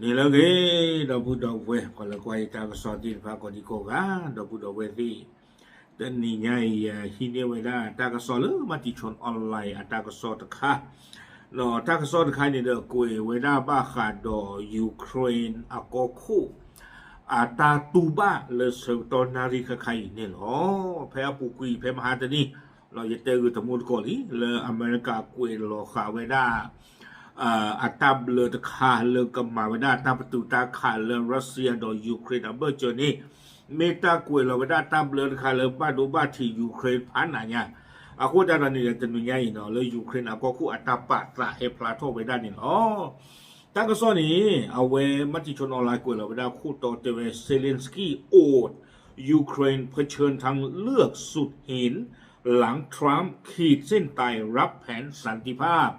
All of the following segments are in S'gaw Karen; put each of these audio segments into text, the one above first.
န့ၣ်လၢအဂ့ၤ ဒီပုၢ်ဒီဝဲၢ် ပှၤလၢကွၢ်ယတၢ်ကစီၣ်သ့ၣ်တဖၣ်ကိးဒံကိးဂၤ ဒီပုၢ်ဒီဝဲၢ်သ့ၣ်, တနံၤညါအံၤ ယဟံးန့ၢ်ဝဲဒၣ်တၢ်ကစီၣ်လၢ Matichon Online အတၢ်ကစီၣ်တခါ, ဒီးတၢ်ကစီၣ်တခါန့ၣ်ဒီး ကွဲးဝဲဒၣ်ဘၣ်ဃးဒီး Ukraine အကီၢ်ခိၣ် အတၢ်တူၢ်ဘၣ်လၢဆၢကတီၢ်နၣ်ရံၣ်ခဲခါအံၤန့ၣ်လီၤ. ဖဲအပူၤကွံာ် ဖဲမဟါတနံၤ ယတဲဂ့ၤတမူတကိးလံ လၢအမဲရကၤကွဲးလီၤဃာ်ဝဲဒၣ် အတၢ်ဘျၢတခါလၢကမၤဝဲဒၣ်တၢ်ပတုာ်တၢ်ခးလၢ Russia ဒီး Ukraine အဘၢၣ်စၢၤန့ၣ်, မ့ၢ်တၢ်ကွဲးလီၤဝဲဒၣ်တၢ်ဘျၢတခါလၢဘၣ်ဒိဘၣ်ထံး Ukraine ဖးနးညါ, အဃိသတးဒီးန့ၣ်ဒီးတနံၤညါအံၤနီၤ လၢ Ukraine အကီၢ်ခိၣ်အတၢ်ပာ်သးဟဲဖျါထီၣ်ဝဲဒၣ်န့ၣ်လီၤ. တၢ်ကစီၣ်န့ၣ် အဝဲ Matichon Online ကွဲးလီၤဝဲဒၣ်ခိၣ်တီတဲဝဲ Zelensky urges Ukraine เผชิญทางเลือกสุดหิน หลัง Trump ขีดเส้นตายรับแผนสันติภาพ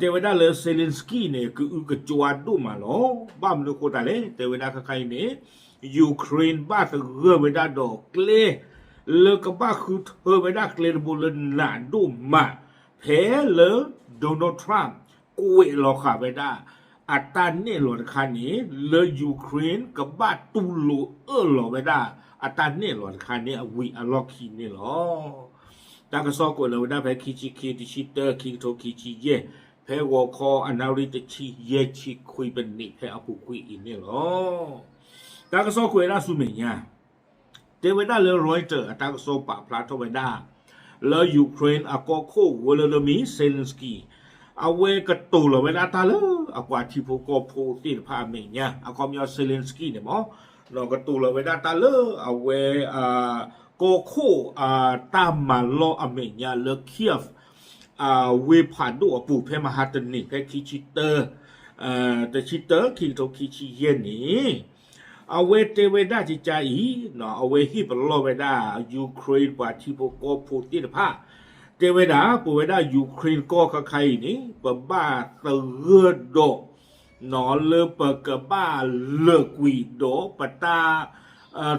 တဲဝဲဒၣ်လၢ Zelensky န့ၣ် ကအုကကွါဒိၣ်မးလီၤ. ဘၣ်မနုၤအဃိသတးလဲၣ် တဲဝဲဒၣ်ခဲခါအံၤန့ၣ် Ukraine ဘၣ်သဂၢၢ်ဝဲဒၣ်ဒီးကျဲ လၢကဘၣ်ဃုထၢဝဲဒၣ်ကျဲတဘိလၢနးဒိၣ်မး ဖဲလၢ Donald Trump ကွဲးလီၤဃာ်ဝဲဒၣ် အတၢ်နဲၣ်လီၤတခါန့ၣ် လၢ Ukraine ကဘၣ်တူၢ်လိာ်အၢၣ်လီၤဝဲဒၣ် အတၢ်နဲၣ်လီၤတခါန့ၣ် အဝံၤအလီၢ်ခံန့ၣ်လီၤ. တၢ်ကစီၣ်ကွဲးလီၤဝဲဒၣ်ဖဲခံဆံခံ တဆံတၢ ခံကထိခံဆံယဲၢ် ဖဲဂီၤခီအနၣ်ရံၣ်တဆံယဲၢ် ဆံခွံပနံး ဖဲအပူၤကွံာ်အံၤန့ၣ်လီၤ. တၢ်ကစီၣ်ကွဲးဝဲဒၣ်ဆူမဲာ်ညါ တဲဝဲဒၣ်လၢ Reuters အတၢ်ကစီၣ်ပာ်ဖျါထီၣ်ဝဲဒၣ် လၢ Ukraine အကီၢ်ခိၣ် Volodymyr Zelensky အဝဲကတိၤလီၤဝဲဒၣ်တၢ်လၢအပှၤထံဖိကီၢ်ဖိသ့ၣ်တဖၣ်အမဲာ်ညါ အခီပညီ Zelensky န့ၣ်မ့ၢ် ကတိၤလီၤဝဲဒၣ်တၢ်လၢအဝဲ ကီၢ်ခိၣ်အတၢ်မၤလီၢ်အမဲာ်ညါလၢ Kyiv ဝ့ၢ်ဖးဒိၣ်အပူၤ ဖဲမဟါတနံၤ ဖဲခံဆံတၢ တဆံတၢ ခံကထိခံဆံယဲၢ်န့ၣ် အဝဲတဲဝဲဒၣ်ကကါအံၤ အဝဲဟ့ၣ်ပလီၢ်ဝဲဒၣ် Ukraine ပှၤထံဖိကီၢ်ဖိသ့ၣ်တဖၣ် တဲဝဲဒၣ် ပဝဲဒၣ် Ukraine ကီၢ်ခဲခါအံၤန့ၣ် ပဘၣ်သဂၢၢ်ဒီး လၢပကဘၣ်လၢာ်ကွံာ်ဒီးပတၢ်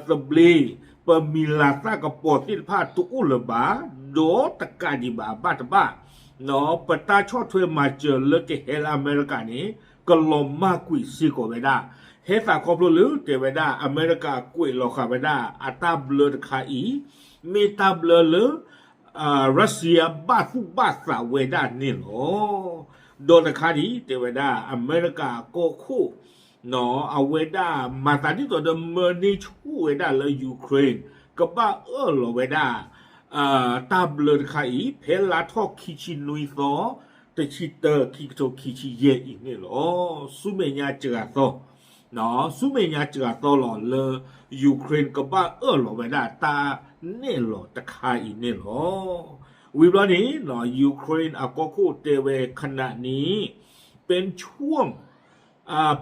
သဘျ့ ပမံၤလၤသၣ်ကပီၤသ့ၣ်တဖၣ်တအိၣ်လၢၤဘၣ် ဒီးတကးဒံးဘၣ်ဘၣ်တဘၣ် ပတၢ်ဆီၣ်ထွဲမၤစၢၤလၢကဟဲလၢအမဲရကၤန့ၣ် ကလီၤမၢ်ကွံာ်စ့ၢ်ကီးဝဲဒၣ် ဟဲသးခီဖျိလၢတဲဝဲဒၣ် အမဲရကၤကွဲးလီၤဃာ်ဝဲဒၣ် အတၢ်ဘျၢတခါအံၤ မ့ၢ်တၢ်ဘျၢလၢ Russia ဘၣ်သူၣ်ဘၣ်သးဝဲဒၣ်န့ၣ်လီၤ. ဒီးတခါဒံး တဲဝဲဒၣ် အမဲရကၤကီၢ်ခိၣ် အဝဲဒၣ်မၤသးဒ်သိးဒီးမၢန့ၢ်ဆူၣ်ဝဲဒၣ်လၢ Ukraine ကဘၣ်အၢၣ်လီၤဝဲဒၣ် တၢ်ဘျၢတခါအံၤ ဖဲလါထီၣ်ခံဆံနွံသီ တဆံတၢ ခံကထိခံဆံယဲၢ်အံၤန့ၣ်လီၤ. ဆူမဲာ်ညါစှၤသီ ဆူမဲာ်ညါစှၤသီလီၤလၢ Ukraine ကဘၣ်အၢၣ်လီၤဝဲဒၣ်တၢ်နဲၣ်လီၤတခါအံၤန့ၣ်လီၤ. ဝံၤဘျီန့ၣ် Ukraine အကီၢ်ခိၣ်တဲဝဲ ขณะนี้เป็นช่วง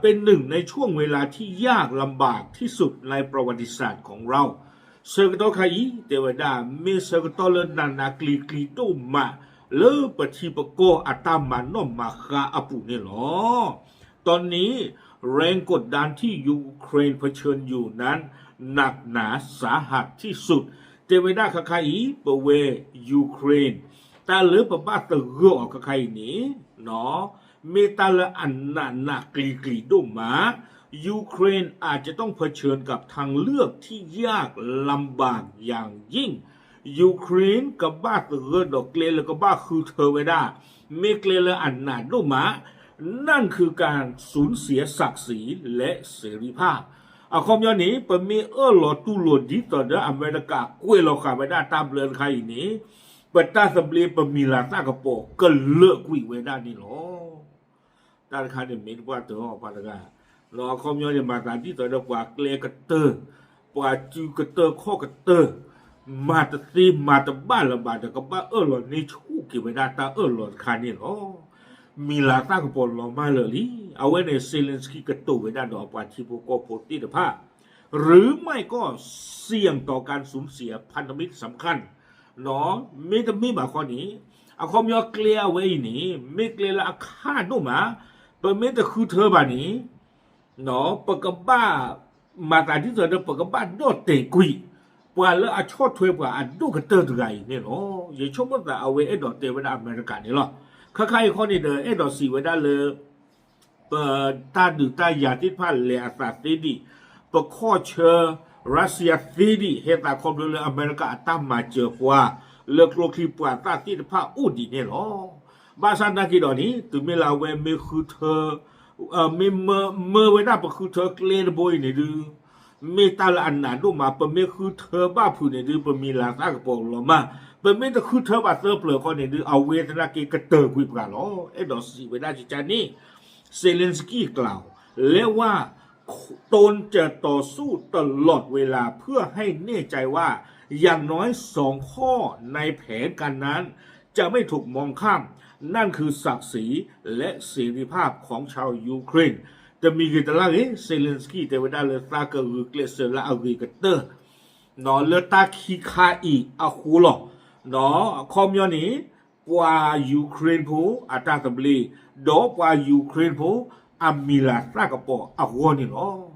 เป็นหนึ่งในช่วงเวลาที่ยากลำบากที่สุดในประวัติศาสตร์ของเรา ဆၢကတီၢ်ခါအံၤ တဲဝဲဒၣ် မ့ၢ်ဆၢကတီၢ်လၢနးနးကျံၤကျံၤဒိၣ်မး လၢပထံပကီၢ်အတၢ်မၤနီၣ်မၤဃါအပူၤန့ၣ်လီၤ. ตอนนี้แรงกดดันที่ยูเครนเผชิญอยู่นั้นหนักหนาสาหัสที่สุด တဲဝဲဒၣ်ခဲခါအံၤ ပဝဲ Ukraine တၢ်လၢပဘၣ်သဂၢၢ်အီၤခဲခါအံၤန့ၣ် မ့ၢ်တၢ်လၢအနးနးကျံၤကျံၤဒိၣ်မး Ukraine อาจจะต้องเผชิญกับทางเลือกที่ยากลำบากอย่างยิ่ง Ukraine ကဘၣ်သဂၢၢ်ဒီးကျဲလၢကဘၣ်ဃုထၢဝဲဒၣ် မ့ၢ်ကျဲလၢအနးဒိၣ်မး นั่นคือการสูญเสียศักดิ์ศรีและเสรีภาพ အခီပညီန့ၣ် ပမ့ၢ်အၢၣ်လီၤတူၢ်လိာ်ဒ်သိးဒီးအမဲရကၤကွဲးလီၤဃာ်ဝဲဒၣ်တၢ်ဘျၢတခါအံၤန့ၣ် ပတၢ်သဘျ့ပမံၤလၤသၣ်ကပီၤကလၢာ်ကွံာ်ဝဲဒၣ်န့ၣ်လီၤ. တၢ်တခါန့ၣ်မ့ၢ်တပှၢ်တၢၢ်အီၤပှၤတဂၤ လီၤအခီပညီန့ၣ် မၤသးဒ်သိးဒီးပှၤကျဲကတၢၢ် ပှၤစုကတၢၢ်ခီၣ်ကတၢၢ် မၤတသ့မၤတဘၣ်လၢၤဘၣ်ဒီး ကဘၣ်အၢၣ်လီၤန့ၢ်ဆူၣ်က့ၤဝဲဒၣ်တၢ်အၢၣ်လီၤတခါန့ၣ်လီၤ. မံၤလၤသၣ်ကပီၤလီၤမၢ်လၢာ်လံ. အဝဲန့ၣ် Zelensky ကတိၤဝဲဒၣ်ဒီးအပှၤထံဖိကီၢ်ဖိသ့ၣ်တဖၣ် หรือไม่ก็เสี่ยงต่อการสูญเสียพันธมิตรสำคัญ မ့တမ့ၢ်ဘၣ်ခီန့ၣ် အခီပညီကျဲအဝဲအံၤန့ၣ် မ့ၢ်ကျဲလၢအခးဒိၣ်မး ပမ့ၢ်တဃုထၢဘၣ်န့ၣ် ပကဘၣ် မၤသးဒ်သိးဒီး ပကဘၣ်ဒီၣ်တဲာ်ကွံာ် ပှၤလၢအဆီၣ်ထွဲပှၤအဒိၣ်ကတၢၢ်တဂၤအံၤန့ၣ်လီၤ. ယဆိကမိၣ်သးအဝဲအဲၣ်ဒိးတဲဝဲဒၣ်အမဲရကၤန့ၣ်လီၤ. ခဲခါအံၤခီန့ၣ်ဒီး အဲၣ်ဒိးစံးဝဲဒၣ်လၢ ပတၢ်ဒုးတၢ်ယၤသ့ၣ်တဖၣ်လဲၤအသးသ့ဒံး, ပခီၣ်ဆၢ Russia သ့ဒံး ဟဲသးခီဖျိလၢအမဲရကၤအတၢ်မၤစၢၤပှၤ လၢကျိချံပှၤသၣ်သ့ၣ်တဖၣ်အိၣ်ဒံးန့ၣ်လီၤ. ဘၣ်ဆၣ်နာ်က့ဒီးန့ၣ် တုၤမ့ၢ်လၢအဝဲမ့ၢ်ဃုထၢ မ့ၢ်မၢ မၢဝဲဒၣ်ပဃုထၢကျဲတဘိအံၤန့ၣ်ဒုး မ့ၢ်တၢ်လၢအနးဒိၣ်မး, ပမ့ၢ်ဃုထၢဘၣ်ဖုးန့ၣ်ဒုး ပမံၤလၤသၣ်ကပီၤလီၤမၢ်, ပမ့ၢ်တဃုထၢဘၣ်သၢပျၢၤဃီန့ၣ်ဒုး အဝဲသနာ်က့ကတၢၢ်ကွံာ်ပှၤလီၤ. အဲၣ်ဒိးစံးဝဲဒၣ်ကကါန့ၣ် Zelensky กล่าว และว่า ตนจะต่อสู้ตลอดเวลาเพื่อให้แน่ใจว่าอย่างน้อยสองข้อในแผนการนั้นจะไม่ถูกมองข้าม นั่นคือศักดิ์ศรีและเสรีภาพของชาวยูเครน တမံၤဂ့ၤတလါဂ့ၤ Zelensky တဲဝဲဒၣ်လၢသးကဂုာ်ကျဲးစၢးလၢအဂ့ၤကတၢၢ် လၢတၢ်ခံခါအံၤအဃိလီၤ. အခီပညီန့ၣ် ပှၤ Ukraine ဖိအတၢ်သဘျ့ ဒီးပှၤ Ukraine ဖိအမံၤလၤသၣ်ကပီၤအဂီၢ်န့ၣ်လီၤ.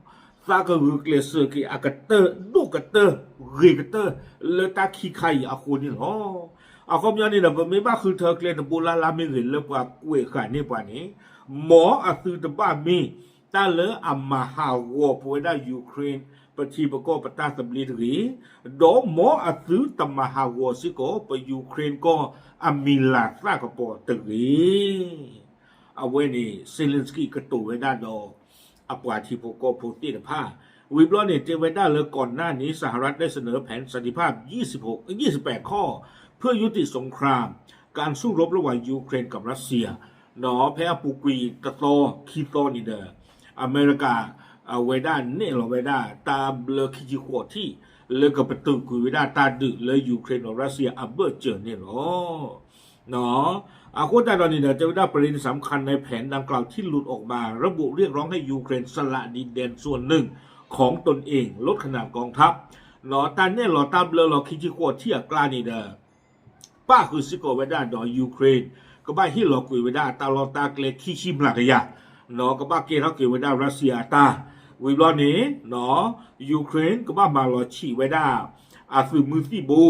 သးကဂုာ်ကျဲးစၢးက့ၤအကတၢၢ်ဒိၣ်ကတၢၢ်ဂ့ၤကတၢၢ် လၢတၢ်ခံခါအံၤအဃိန့ၣ်လီၤ. အခီပညီန့ၣ်ဒီး ပမ့ၢ်ဘၣ်ဃုထၢကျဲတဘိလၢ်လၢ်မ့ၢ်ဂ့ၤ လၢပှၤကွဲးဃာ်န့ၢ်ပှၤန့ၣ် မ်အသုတဘၣ်မ့ၢ်တၢ်လၢအမၤဟးဂီၤပဝဲဒၣ် Ukraine ပထံပကီၢ်ပတၢ်သဘျ့တဂ့ၤ, ဒီးမ်အသုတမၤဟးဂီၤစ့ၢ်ကီး ပ Ukraine ကီၢ်အမံၤလၤသၣ်ကပီၤတဂ့ၤ. အဝဲန့ၣ် Zelensky ကတိၤဝဲဒၣ်ဒီး အပှၤထံဖိကီၢ်ဖိသ့ၣ်တဖၣ် ဝံၤဘျီန့ၣ် တဲဝဲဒၣ်လၢ ก่อนหน้านี้สหรัฐได้เสนอแผนสันติภาพยี่สิบหก ยี่สิบแปดข้อ เพื่อยุติสงครามการสู้รบระหว่างยูเครนกับรัสเซีย ဒီးဖဲအပူၤကွံာ်တသီခံသီန့ၣ်ဒီး အမဲရကၤ အဝဲဒၣ်နဲၣ်လီၤဝဲဒၣ် တၢ်ဘျၢခံဆံဃိးထံၣ် လၢကပတုာ်ကွံာ်ဝဲဒၣ်တၢ်ဒုးလၢ Ukraine ဒီး Russia အဘၢၣ်စၢၤန့ၣ်လီၤ. အဃိသတးဒီးန့ၣ်ဒီး တဲဝဲဒၣ် ประเด็นสำคัญในแผนดังกล่าวที่หลุดออกมาระบุเรียกร้องให้ยูเครนสละดินแดนส่วนหนึ่งของตนเอง ลดขนาดกองทัพ တၢ်နဲၣ်လီၤတၢ်ဘျၢလီၤခံဆံဃိးထံၣ်အကျါန့ၣ်ဒီး ပၣ်ဃုာ်စ့ၢ်ကီးဝဲဒၣ်ဒီး Ukraine ကဘၣ်ဟ့ၣ်လီၤကွံာ်ဝဲဒၣ်အတၢ်လီၢ်တၢ်ကျဲခံဆံမျးကယၤ, ကဘၣ်ကဲထီၣ်က့ၤဝဲဒၣ် Russia အတၢ်, ဝံၤဘျီန့ၣ် Ukraine ကဘၣ်မၤလီၤဆံးဝဲဒၣ် အသုးမုၢ်သံၣ်ဘိ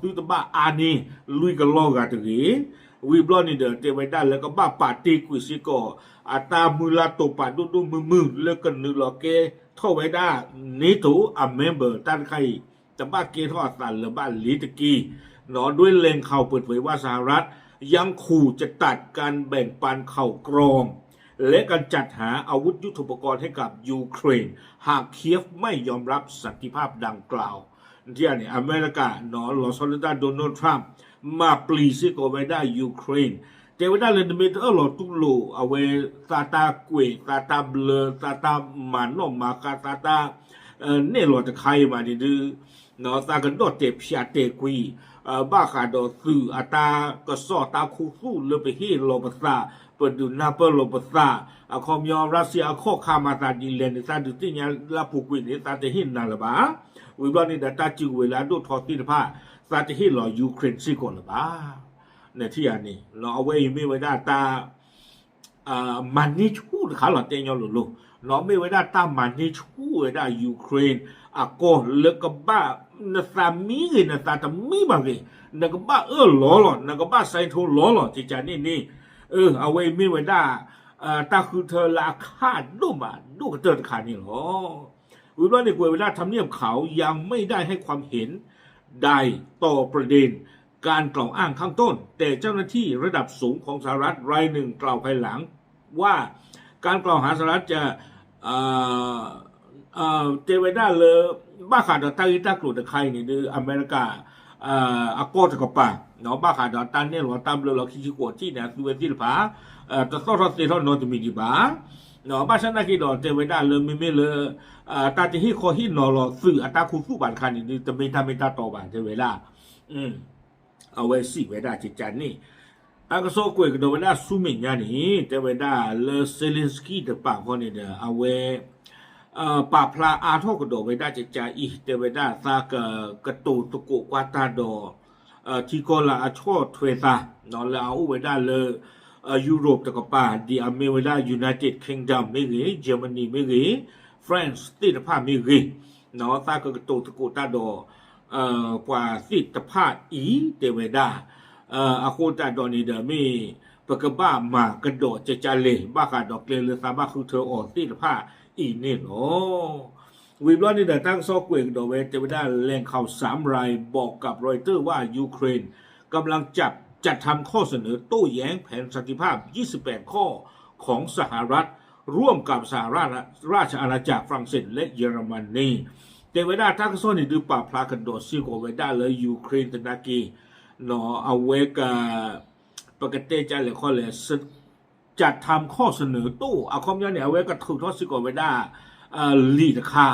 သုတဘၣ်အါန့ၢ် လွံၢ်ကလီၢ်ဂၤတဂ့ၤ, ဝံၤဘျီန့ၣ်ဒီး တဲဝဲဒၣ်လၢကဘၣ်ပာ်တ့ၢ်ကွံာ်စ့ၢ်ကီး အတၢ်မုၢ်လၢ်တိာ်ပာ်ဒိၣ်ဒိၣ်မုၢ်မုၢ် လၢကနုာ်လီၤကဲထီၣ်ဝဲဒၣ် NATO အ member တၢ်တခါအံၤ တဘၣ်ကဲထီၣ်အသးလၢၤဘၣ်လ့ၤတက့ၢ်, ด้วยแหล่งข่าวเปิดเผยว่าสหรัฐยังขู่จะตัดการแบ่งปันข่าวกรอง และการจัดหาอาวุธยุทโธปกรณ์ให้กับยูเครน หากเคียฟไม่ยอมรับสันติภาพดังกล่าว ထံၣ်န့ၣ် အမဲရကၤ လီၤဆီဒၣ်တၢ် Donald Trump မၤပျံၤစ့ၢ်ကီးဝဲဒၣ် Ukraine တဲဝဲဒၣ်လၢနမ့ၢ်တအၢၣ်လီၤတူၢ်လိာ် အဝဲသးတၢ်ကွဲး သးတၢ်ဘျၢ သးတၢ်မၤနီၣ်မၤဃါ သးတၢ် နဲၣ်လီၤတခါအံၤမးန့ၣ်ဒုး သးကဒီၣ်တဲာ်ဖၠးတဲာ်ကွံာ် ဘၣ်ဃးဒီးသုးအတၢ်ကစီၣ်တၢ်ခူသူၣ်လၢပဟ့ၣ်လီၤပသး ပဒုးနၢ်ပၢၢ်လီၤပသး အခီပညီ Russia အခီၣ်ခါမၤသးဒ်လဲၣ်န့ၣ် သးဒုးသ့ၣ်ညါလၢအပူၤကွံာ်န့ၣ် သးတဟ့ၣ်နၤလၢၤဘၣ်. ဝံၤဘျီန့ၣ်ဒီးတၢ်စုကဝဲၤလၢအဒိၣ်ထီသ့ၣ်တဖၣ် သးတဟ့ၣ်လီၤ Ukraine စ့ၢ်ကီးလၢၤဘၣ်. နထံၣ်ဧါန့ၣ် အဝဲအံၤမ့ၢ်ဝဲဒၣ်တၢ် မၤန့ၢ်ဆူၣ်တခါလီၤ တဲညီလိၤလိၤ, မ့ၢ်ဝဲဒၣ်တၢ်မၤန့ၢ်ဆူၣ်ဝဲဒၣ် Ukraine အကီၢ်လၢကဘၣ် နသးမံဂ့ၤ နသးတမံဘၣ်ဂ့ၤ နကဘၣ်အၢၣ်လီၤလီၤ နကဘၣ်စဲးထိလီၤလီၤ ကကန့ၣ်န့ၣ်, အဝဲအံၤမ့ၢ်ဝဲဒၣ် တၢ်ဃုထၢလၢအခးဒိၣ်မးဒိၣ်ကတၢၢ်တခါန့ၣ်လီၤ. ဝံၤဘျီန့ၣ်ကွဲးဝဲဒၣ် ทำเนียบขาวยังไม่ได้ให้ความเห็นใดต่อประเด็นการกล่าวอ้างข้างต้น แต่เจ้าหน้าที่ระดับสูงของสหรัฐรายหนึ่งกล่าวภายหลัง ว่า การกล่าวหาสหรัฐจะ တဲဝဲဒၣ်လၢ ဘၣ်ဃးဒီးတၢ်ဂ့ၢ်တၢ်ကျိၤတခါအံၤန့ၣ်ဒီး အမဲရကၤ အကီၢ်တကပၤ ဘၣ်ဃးဒီးတၢ်နဲၣ်လီၤတၢ်ဘျၢလီၤခံဆံဃိးထံၣ်န့ၣ် အသုဝဲသ့ၣ်တဖၣ် တသီၣ်ထီၣ်သဲထီၣ်နီတမံၤဒံးဘၣ်. ဘၣ်ဆၣ်နာ်က့ဒီးတဲဝဲဒၣ်လၢမ့မ့ၢ်လၢ တၢ်တဟ့ၣ်ခီဟ့ၣ်နီၤလီၤသုးအတၢ်ခူသူၣ်ဘၣ်တခါန့ၣ်ဒီး တမ့ၢ်တၢ်မ့ၢ်တၢ်တီဘၣ် တဲဝဲဒၣ် အဝဲစံးဝဲဒၣ်ကကန့ၣ်, တၢ်ကစီၣ်ကွဲးကဒီးဝဲဒၣ်ဆူမဲာ်ညါန့ၣ် တဲဝဲဒၣ်လၢ Zelensky တပၤဃီန့ၣ်ဒီး အဝဲ ပာ်ဖျါအါထီၣ်ကဒီးဝဲဒၣ်ကကအံၤ တဲဝဲဒၣ်သးကကတိၤသကိးကွၢ်တၢ်ဒီး ထံကီၢ်လၢအဆီၣ်ထွဲသး လၢအအိၣ်ဝဲဒၣ်လၢ Europe တကပၤ ဒ်အမ့ၢ်ဝဲဒၣ် United Kingdom မ့ၢ်ဂ့ၤ, Germany မ့ၢ်ဂ့ၤ, France သ့ၣ်တဖၣ်မ့ၢ်ဂ့ၤ, သးကကတိၤသကိးတၢ်ဒီး ပှၤသ့ၣ်တဖၣ်အံၤ တဲဝဲဒၣ် အဃိသတးဒီးန့ၣ်ဒီးမ့ၢ် ပကဘၣ်မၤကဒီးကကလဲၣ် ဘၣ်ဃးဒီးကျဲလၢသးဘၣ်ဃုထၢအီၤသ့ၣ်တဖၣ်အံၤန့ၣ်လီၤ. ဝံၤဘျီန့ၣ်ဒီး တၢ်ကစီၣ်ကွဲးကဒီးဝဲ တဲဝဲဒၣ် แหล่งข่าวสามรายบอกกับรอยเตอร์ว่า ยูเครนกำลังจัดทำข้อเสนอโต้แย้งแผนสันติภาพ ยี่สิบแปดข้อของสหรัฐ ร่วมกับสหราชราชอาณาจักร ฝรั่งเศส และเยอรมนี တဲဝဲဒၣ်တၢ်ကစီၣ်န့ၣ် ဒုးပာ်ဖျါကဒီးစ့ၢ်ကီးဝဲဒၣ်လၢ ယူၤခရ့ၣ်သနာ်က့ အဝဲက ပကတဲကလဲၣ်ခီလဲၣ် จัดทำข้อเสนอโต้ အခီပညီန့ၣ် အဝဲကထုးထီၣ်စ့ၢ်ကီးဝဲဒၣ် လံာ်တခါ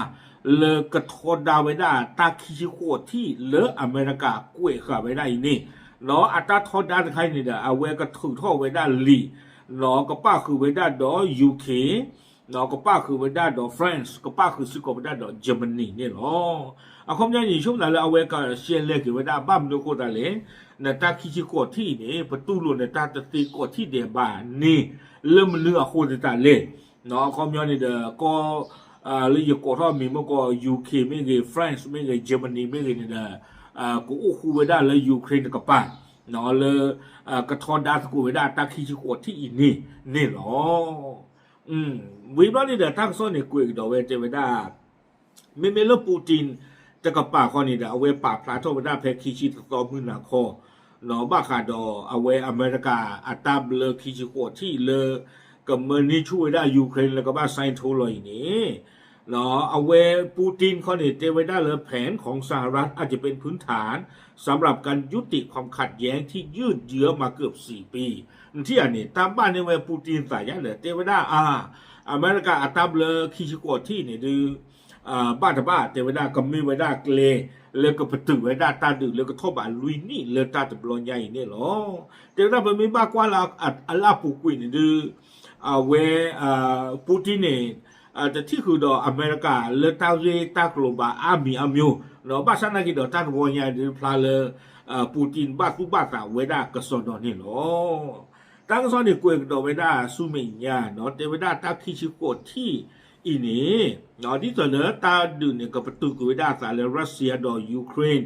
လၢကထီဒါဝဲဒၣ်တၢ်ခံဆံဃိးထံၣ်လၢအမဲရကၤကွဲးဃာ်ဝဲဒၣ်အံၤန့ၣ် အတၢ်ထီဒါတခါအံၤန့ၣ်ဒီး အဝဲကထုးထီၣ်ဝဲဒၣ်လံာ် ကပၣ်ဃုာ်ဝဲဒၣ်ဒီး ယူၤခ့ၣ် ကပၣ်ဃုာ်ဝဲဒၣ်ဒီး France ကပၣ်ဃုာ်စ့ၢ်ကီးဝဲဒၣ်ဒီး Germany န့ၣ်လီၤ. အခီပညီန့ၣ် ဆိကမိၣ်သးလၢအဝဲကရှဲလဲက့ၤဝဲဒၣ် ဘၣ်မနုၤအဃိသတးလဲၣ်, နတၢ်ခံဆံဃိးထံၣ်အံၤန့ၣ် ပတူၢ်လိာ်နတၢ်တသ့ကိးထံၣ်ဒဲးဘၣ်န့ၣ် လၢမနုၤအဃိသတးလဲၣ်. အခီပညီန့ၣ်ဒီး ကီ လၢယကိးထီၣ်မံၤမ့ၢ်ကီး ယူၤခ့ၣ် မ့ၢ်ဂ့ၤ France မ့ၢ်ဂ့ၤ Germany မ့ၢ်ဂ့ၤန့ၣ်ဒီး ကအိၣ်ဃူဝဲဒၣ်လၢ ယူၤခရ့ၣ် တကပၤ လၢ ကထီဒါသကိးဝဲဒၣ်တၢ်ခံဆံဃိးထံၣ်အံၤန့ၣ်န့ၣ်လီၤ. ဝံၤဘျီန့ၣ်ဒီး တၢ်ကစီၣ်န့ၣ်ကွဲးကဒီးဝဲတဲဝဲဒၣ် မ့မ့ၢ်လၢ Putin တကပၤဃီန့ၣ်ဒီး အဝဲပာ်ဖျါထီၣ်ဝဲဒၣ်ဖဲခံဆံတသီမုၢ်နၤခီ ဘၣ်ဃးဒီးအဝဲအမဲရကၤအတၢ်ဘျၢခံဆံဃိးထံၣ်လၢ ကမၢန့ၢ်ဆူၣ်ဝဲဒၣ် ယူၤခရ့ၣ် လၢကဘၣ် sign ထိလီၤအံၤန့ၣ် အဝဲ Putin ခီန့ၣ် တဲဝဲဒၣ်လၢ แผนของสหรัฐอาจจะเป็นพื้นฐานสำหรับการยุติความขัดแย้งที่ยืดเยื้อมาเกือบสี่ปี နထံၣ်ဧါန့ၣ် တၢ်ဘၣ်န့ၢ်ဝဲ Putin သးယါဒီး တဲဝဲဒၣ်အါ အမဲရကၤအတၢ်ဘျၢခံဆံဃိးထံၣ်န့ၣ်ဒုး ဘၣ်တဘၣ် တဲဝဲဒၣ်ကမ့ၢ်ဝဲဒၣ်ကျဲ လၢကပတုာ်ဝဲဒၣ်တၢ်ဒုးလၢကထီၣ်ဘးလွံၢ်နံၣ်လၢတၢ်တဘျီညါအံၤန့ၣ်လီၤ. တဲဝဲဒၣ်ပမ့ၢ်ဘၣ်ကွၢ်လၢအလၢအပူၤကွံာ်န့ၣ်ဒုး အဝဲ Putin န့ၣ် တထံၣ်ဃုာ်ဒီးအမဲရကၤလၢတၢ်ဂ့ၢ်တၢ်ကျိၤဘၣ်အါမံၤအါမံၤ, ဘၣ်ဆၣ်သနာ်က့ဒီးတၢ်တဘျီညါဒုးဖျါလၢ Putin ဘၣ်သူၣ်ဘၣ်သးဝဲဒၣ်ကစီဒီန့ၣ်လီၤ. တၢ်ကစီၣ်န့ၣ်ကွဲးကဒီးဝဲဒၣ်ဆူမဲာ်ညါ တဲဝဲဒၣ်တၢ်ခံဆံဃိးထံၣ်အံၤန့ၣ် ဒ်သိးလၢတၢ်ဒုးန့ၣ် ကပတုာ်ကွံာ်ဝဲဒၣ်အသးလၢ Russia ဒီး Ukraine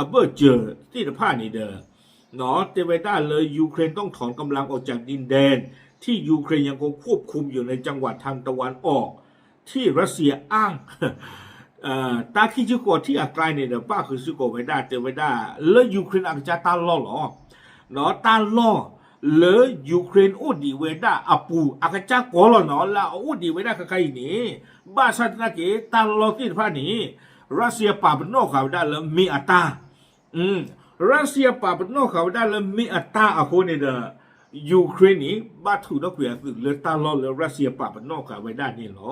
အဘၢၣ်စၢၤသ့ၣ်တဖၣ်န့ၣ်ဒီး တဲဝဲဒၣ်လၢ Ukraine ต้องถอนกำลังออกจากดินแดนที่ ยูเครนยังคงควบคุมอยู่ในจังหวัดทางตะวันออกที่รัสเซียอ้าง တၢ်ခံဆံဃိးထံၣ်အကျါန့ၣ်ဒီး ပၣ်ဃုာ်စ့ၢ်ကီးဝဲဒၣ်တဲဝဲဒၣ် လၢ Ukraine အကစၢ်တၢ်လီၢ်လီၤ. တၢ်လီၢ်လၢ Ukraine အိၣ်ဒံးဝဲဒၣ်အပူၤ အကစၢ်ကီးလီၤနီၤ လၢအအိၣ်ဒံးဝဲဒၣ်ခဲခါအံၤန့ၣ် ဘၣ်ဆၣ်သနာ်က့ တၢ်လီၢ်သ့ၣ်တဖၣ်န့ၣ် Russia ပာ်ပနီၣ်ဃာ်ဝဲဒၣ်လၢမ့ၢ်အတၢ် Russia ပာ်ပနီၣ်ဃာ်ဝဲဒၣ်လၢမ့ၢ်အတၢ်အဃိန့ၣ်ဒီး Ukraine န့ၣ် ဘၣ်ထုးထီၣ်ကွံာ်အသုးလၢတၢ်လီၢ်လၢ Russia ပာ်ပနီၣ်ဃာ်ဝဲဒၣ်န့ၣ်လီၤ.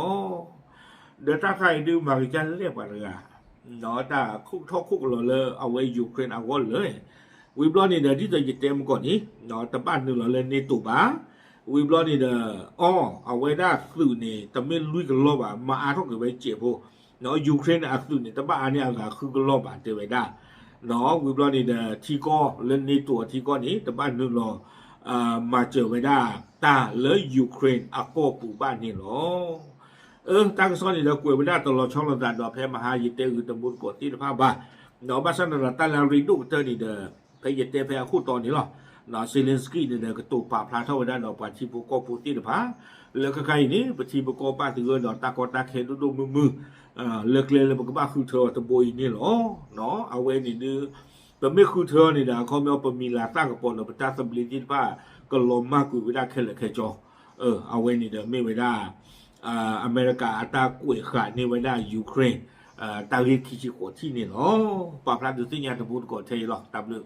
ဒီးတၢ်ခါအံၤဒုးမၤကစၢ်လဲၣ်ပှၤတဂၤ တၢ်ခိၣ်ထီၣ်ခိၣ်ကလီၤလၢအဝဲ Ukraine အဂီၢ်လၢ ဝံၤဘျီန့ၣ်ဒီး ဒ်သိးယတဲမကီၢ်န့ၣ် တဘၣ်နုာ်လီၤလၢ NATO ဘၣ်. ဝံၤဘျီန့ၣ်ဒီး အီ အဝဲဒၣ်သုးန့ၣ် တမ့ၢ်လွံၢ်ကလီၢ်ဘၣ် မၤအါထီၣ်က့ၤဝဲစဲးဖိ Ukraine န့ၣ် အသုးန့ၣ် တဘၣ်အါန့ၢ်အဂၤဃုကလီၢ်ဘၣ် တဲဝဲဒၣ်. ဝံၤဘျီန့ၣ်ဒီး ထံကီၢ်လၢ NATO အထံကီၢ်န့ၣ် တဘၣ်နုာ်လီၤ မၤစၢၤဝဲဒၣ်တၢ်လၢ Ukraine အကီၢ်ပူၤဘၣ်န့ၣ်လီၤ. အၢ တၢ်ကစီၣ်န့ၣ်ဒီးကွဲးဝဲဒၣ်တလီၤဆီလိာ်သးဒီးဖဲမဟါယတဲဂုာ်တမူတကိးသ့ၣ်တဖၣ်ဘၣ်. ဘၣ်ဆၣ်န့ၣ်ဒီးတၢ်လၢအရ့ဒိၣ်ကတၢၢ်န့ၣ်ဒီး ဖဲယတဲဖဲအခိၣ်တီန့ၣ်လီၤ. Zelensky န့ၣ်ဒီးကတိၤပာ်ဖျါထီၣ်ဝဲဒၣ်ဒီးပှၤထံဖိကီၢ်ဖိသ့ၣ်တဖၣ် လၢခဲခါအံၤန့ၣ် ပထံပကီၢ်ဘၣ်သဂၢၢ်ဒီးတၢ်ကီတၢ်ခဲဒိၣ်ဒိၣ်မုၢ်မုၢ် လၢကျဲလၢပကဘၣ်ဃုထၢအီၤတဘိအံၤန့ၣ်လီၤ. အဝဲန့ၣ်ဒုး ပမ့ၢ်ဃုထၢအီၤန့ၣ်ဒီး အခီပညီပမံၤလၤသၣ်ကပီၤဒီးပတၢ်သဘျ့သ့ၣ်တဖၣ် ကလီၤမၢ်ကွံာ်ဝဲဒၣ်ခဲလၢာ်ခဲဆ့. အဝဲန့ၣ်ဒီးမ့ၢ်ဝဲဒၣ် အမဲရကၤအတၢ်ကွဲးဃာ်န့ၢ်ဝဲဒၣ် Ukraine တၢ်ဂ့ၢ်ခံဆံဃိးထံၣ်န့ၣ်လီၤ. ပာ်ဖျါဒုးသ့ၣ်ညါတမူတကိးထဲအံၤလီၤ. တၢ်ဘျုး